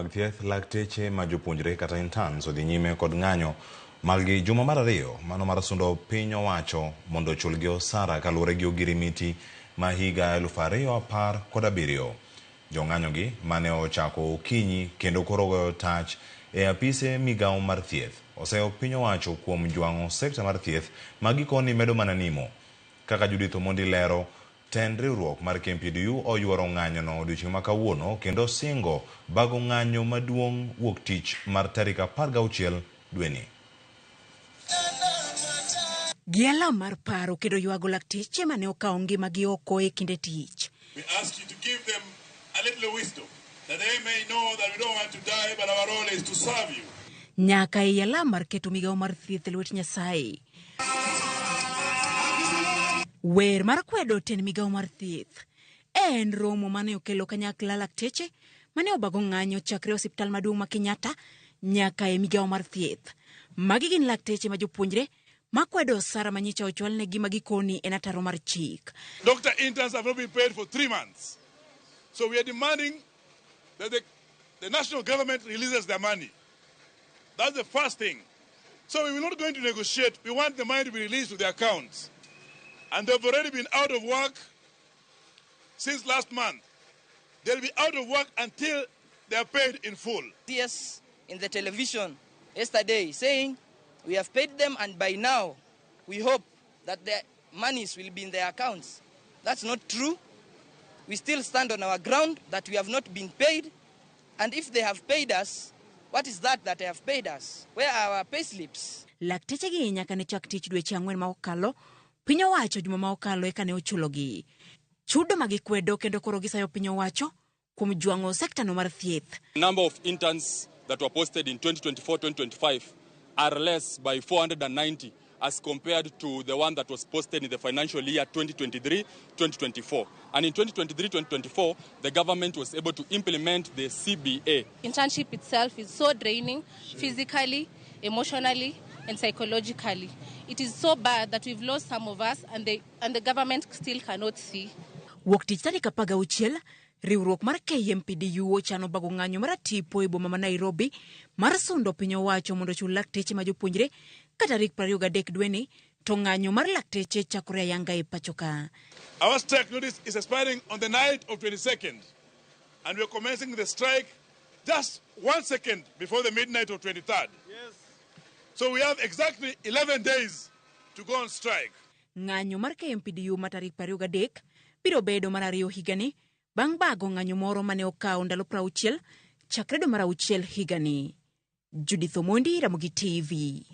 mag thieth, lakteche ma jopuonjre kata interns odhi nyime kod ng'anyo maggi juma mar ariyo mano mar sundo piny owacho mondo ochulgi osara kaluwore gi ogirimiti ma higa 2017. Jong'anyogi mane ochako okinyi kendo koro goyo tach e apise migawo mar thieth oseyo piny owacho kuom jwang'o sekta mar thieth ma gikoni medo mana nimo. Kaka Judith Omondi lero, tend riwruok mar KMPDU oyuoro ng'anyono odiochieng' ma kawuono kendo singo bago ng'anyo maduong' wuok tich mar tarik 16 dweni. Gi alam mar paro kendo ywago lakteche mane okawo ngimagi oko e kinde tich. We ask you to give them a little wisdom that they may know that we don't want to die, but our role is to serve you. Nyaka ei alam mar keto migawo mar thieth e lwet Nyasaye. Wer mar kwedo tend migawo mar thieth en romo mane okelo kanyakla lakteche mane obago ng'anyo chakre osiptal maduong' ma Kenyatta nyaka e migawo mar thieth. Magi gin lakteche ma jopuonjre makwedo osara manyicha ochwalnegi ma gikoni en ataro mar chik. Doctor interns have not been paid for 3 months. So we are demanding that the national government releases their money. That's the first thing. So we will not going to negotiate. We want the money to be released to their accounts. And they've already been out of work since last month. They'll be out of work until they are paid in full. Yes, in the television yesterday saying we have paid them and by now we hope that the monies will be in their accounts. That's not true. We still stand on our ground that we have not been paid. And if they have paid us, what is that that they have paid us? Where are our pay slips? Lakteche gi nyaka ne chak tich dweche 4 ma okalo, piny owacho juma ma okalo eka ne ochulogi. Chudo ma gikwedo kendo koro gisayo piny owacho kuom jwang'o sektano mar thieth. Number of interns that were posted in 2024-2025 are less by 490 as compared to the one that was posted in the financial year 2023-2024. And in 2023-2024, the government was able to implement the CBA. Internship itself is so draining physically, emotionally, and psychologically. It is so bad that we've lost some of us and the government still cannot see. Wuok tich tarik 16, riwruok mar KMPDU ochano bago ng'anyo mar tipo e boma ma Nairobi mar sundo piny owacho mondo ochul lakteche ma jopuonjre ka tarik 23 dweni to ng'anyo mar lakteche chakore ayanga e pacho ka. Our strike notice is expiring on the night of 22nd, and we are commencing the strike just 1 second before the midnight of 23rd. Yes. So we have exactly 11 days to go on strike. Ng'anyo mar KMPDU ma tarik 23 biro bedo mar ariyo higani bang' bago ng'anyo moro mane okawo ndalo 60 chakre dwe mar auchiel higani. Judith Omondi, Ramogi TV.